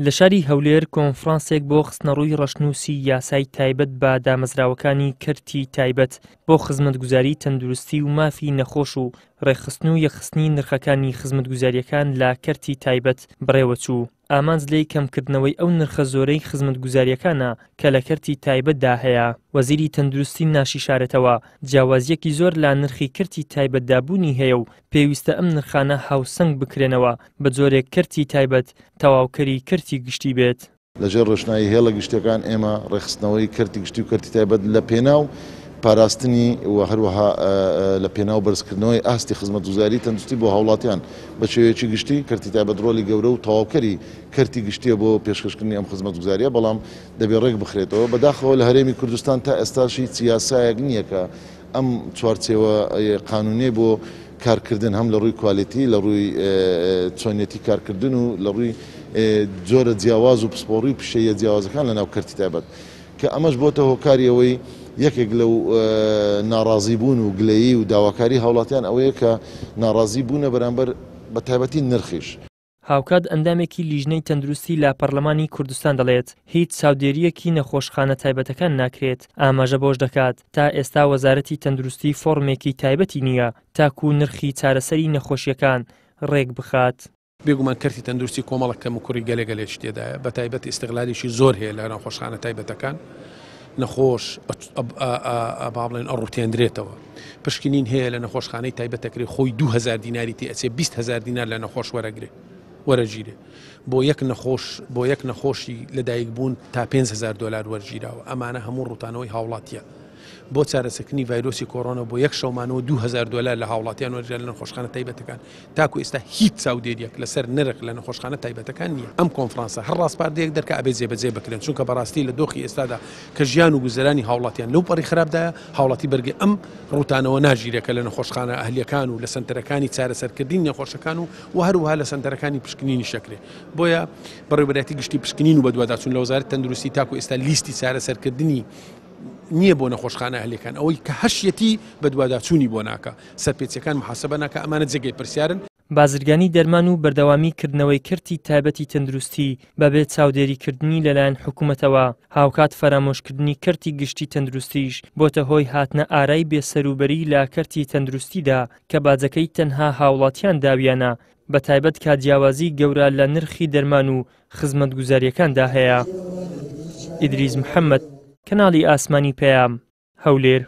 لە شاری هەولێر کۆنفرانسێک بۆ خستنەڕووی ڕەشنووسی یاسای تایبەت بە دامەزراوەکانی کەرتی تایبەت بۆ خزمەتگوزاری تەندروستی و مافی نەخۆش و ڕێکخستن و یەکخستنی نرخەکانی خزمەتگوزارییەکان لە کەرتی تایبەت بەڕێوەچوو. ئامانج لێی کەمکردنەوەی ئەو نرخە زۆرەی خزمەتگوزارییەکانە کە لە کەرتی تایبەتدا هەیە. وەزیری تەندروستی ناشیشارێتەوە، جیاوازییەکی زۆر لە نرخی کەرتی تایبەتدا بوونی هەیە و پێویستە ئەم نرخانە هاوسەنگ بکرێنەوە، بە جۆرێک کەرتی تایبەت تەواوکەری کەرتی گشتی بێت. لە ژێر ڕۆشنایی هێڵە گشتیەکان ئێمە ڕێکخستنەوەی کەرتی گشتی و کەرتی تایبەت لە پێناو پاراستنی و هەروەها لە پێناو بەرزکردنەوەی ئاستی خزمەتگوزاری تەندروستی بۆ هاوڵاتیان بە شێوەیەکی گشتی، کەرتی تایبەت ڕۆلی گەورە و تەواوکەری کەرتی گشتیە بۆ پێشکەشکردنی ئەم خزمەتگوزاریە، بەڵام دەبێ ڕێک بخرێتەوە. بەداخەوە لە هەرێمی کوردستان تا ئێستاش هیچ یاسایەک نییە کە ئەم چوارچێوە قانونیەی بۆ کارکردن هەم لە ڕووی کوالێتی، لە ڕووی چۆنیەتی کارکردن و لە ڕووی جۆرە جیاواز و پسپۆڕی و پیشەییە جیاوازەکان لە ناو کەرتی تایبەت کە ئەمەش بۆتە هۆکاری ئەوەی یەکێک لەو ناڕازی بوون و گلەیی و داواکاری هاوڵاتیان ئەوەیە کە ناڕازی بوونە بەرامبەر بە تایبەتی نرخیش. هاوکات ئەندامێکی لیژنەی تەندروستی لە پەرلەمانی کوردستان دەڵێت، هیچ چاودێرییەکی نەخۆشخانە تایبەتەکان ناکرێت، ئاماژە بەوەش دەکات، تا ئێستا وەزارەتی تەندروستی فۆڕمێکی تایبەتی نییە تاکو نرخی چارەسەری نەخۆشییەکان رێکبخات. بێگومان کەرتی تەندروستی کۆمەڵێک کەموکوڕی گەلێ گەلێکی تێدایە، بەتایبەت ئیستغلالێکی زۆر هەیە لە نەخۆشخانە تایبەتەکان، نەخۆش با بڵێن ئەڕوتێندرێتەوە. پشکنین هەیە لە نەخۆشخانەی تایبەت دەکرێت خۆی 2000 دیناری تێ ئەچێ 20 هزار دینار لە نەخۆش وەرەگرێ وەرەگیرێ بۆ یەک نەخۆش بۆ یەک نەخۆشی لەدایک بوون تا 5000 دلار وەرگیراوە ئەمانە هەموو ڕوتانەوەی هاوڵاتیە بۆ چارەسەکردنی ڤایرۆسی کۆرۆنا بۆ یەک شەومانەوە 2000 دلار لە هاوڵاتیان وەرگرا لە نەخۆشخانە تایبەتەکان تاکو ئێستا هیچ چاودێریەک لەسەر نرخ لە نەخۆشخانە تایبەتەکان نییە. ئەم کۆنفرانسە هەر ڕاسپاردەیەک دەرکا ئەبێ جێبەجێ بکرێن، چونکە بەڕاستی لە دۆخی ئێستادا کە ژیان و گوزەرانی هاوڵاتیان لەو پەڕی خراپدایە، هاوڵاتی بەرگەی ئەم ڕووتانەوە ناگیرێ کە لە نەخۆشخانە ئەهلییەکان و لە سەنتەرەکانی چارەسەرکردنی نەخۆشەکان و و هەروەها لە سەنتەرەکانی پشکنینیش ئەکرێ. بۆیە بەڕێوەبەرایەتی گشتی پشکنین و بەدواداچوون لە وەزارەتی تەندروستی تاکو ئێستا لیستی چارەسەرکردنی نییە بۆ نەخۆشخانە ئەهلییەکان، ئەوەی کە هەشیەتی بەدواداچوونی بۆ ناکا. سەرپێچیەکان محاسبە ناکا ئەمانە جێگەی پرسیارن. بازرگانی دەرمان و بەردەوامی کردنەوەی کەرتی تایبەتی تەندروستی بەبێ چاودێریکردنی لەلایەن حکومەتەوە، هاوکات فەرامۆشکردنی کەرتی گشتی تەندروستیش بۆتە هۆی هاتنە ئارای بێسەروبەری لە کەرتی تەندروستیدا کە باجەکەی تەنها هاوڵاتیان داویانە بەتایبەت کە جیاوازی گەورە لە نرخی دەرمان و خزمەتگوزارییەکاندا هەیە. ئیدریس محەمەد، کەناڵی ئاسمانی پەیام، هەولێر.